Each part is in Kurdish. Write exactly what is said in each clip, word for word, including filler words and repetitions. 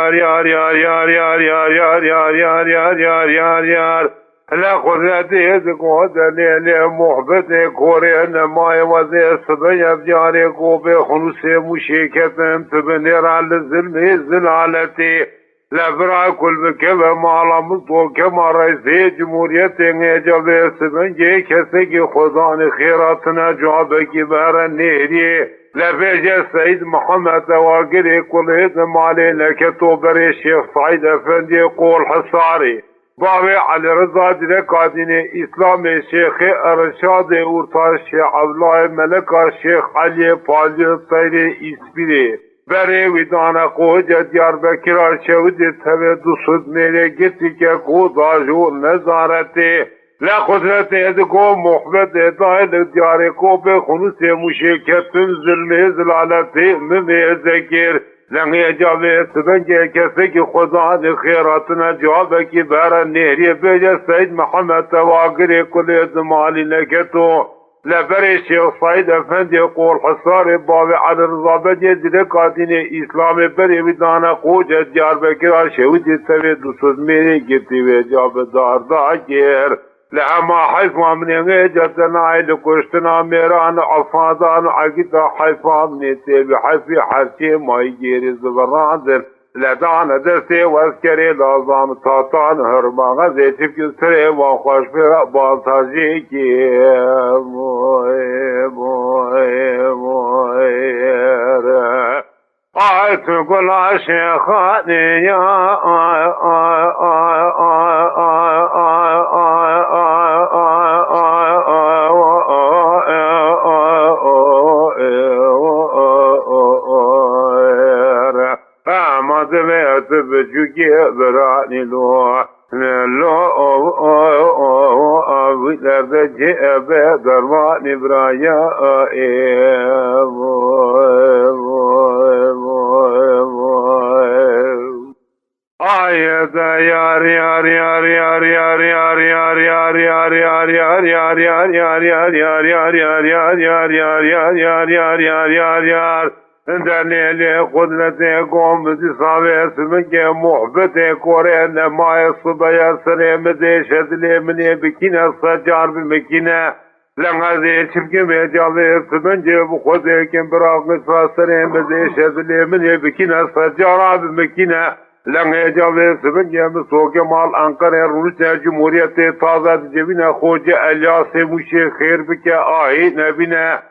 yar yar yar yar yar yar yar yar yar yar yar yar yar. Le qudretê di godelê lê muhbetê korê nemayê wezê sibê ev diyarê gobê xunusê muşê ketin tu binêra li zilmê zilaletê. Le bira kul bikeve mala min tokema reysê cumhuriyetê ngêca vê sibengê kesekî xwedanê xêra tine cavekî bere nêriyê. Le bêje Seyîd Mihemed ewa girê kulê di malê leketo berê Şêx Saîd Efendiyê Qol Hisarê. Bavê Elî Riza Dileka dînê Îslamê Şêxê Erşadê Urtaş Şêx Evlayê Meleka Şêx Eliyê Paliyê Teyrê Îspîrê. Berê wî dane qoce Diyarbekira şewidê tevê du sud mêrê girtî ke ku dajo nezaretê. Le qudretê diko muhbetê dayê li diyarê kopê xunusê muşê ketin zilmê zilaletê mimê zekir. Lengê cavê sibengê kesekî xwedanê xêratine cavekî bere nêriyê bêje Seyîd Mihemed Tewagirê kulê dimalî neketo. Le berê Şêx Saîd Efendiyê Qol Hisarê bavê Elî Riza Bediyê dilê kadînê Îslamê berê wî dane qoce Diyarbekira şewidî tevê du sud mêrê girtî wê ca bi dar da kir. Li hema heyfa min ê wê cetenayê li kuştina mêran û efadan û egîta heyfa min ê tê bi heyfî her çê mayî gêrî zivirandin. Ledane destê wezkerê lazan tatan hurma xezê çifkî serê wan xweş pê re baltajî kê. Ay tu gula şêxanê ya. Ama divê tu biçûkê biranî lo. Lo, o, o, o, o, o, wî derdê cê ebe dermanî biraya, e, vo, vo, vo, vo. Ay de yar, yar, yar. Delêlê qudretê gom di savê sibingê muhbetê korê nemayê sibeye serê min dêşe dilê min ê bikîne secar bimikîne. Lengezê çimkê vê cavê sibingê bi xwedê kim bira qisa serê min dêşe dilê min ê bikîne secara bimikîne. Lengê cavê sibingê min soke mal Enqerê rûnişte cumhuriyetê taze dicivîne xocê Elyasê muşê xêr bike ahî nebîne.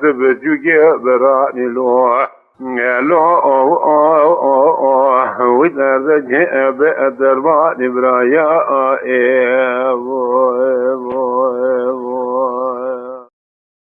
dibê cûgê biranî lo. Lo, o, o, o, o, wî derde cê be dermanî biraya, e, o.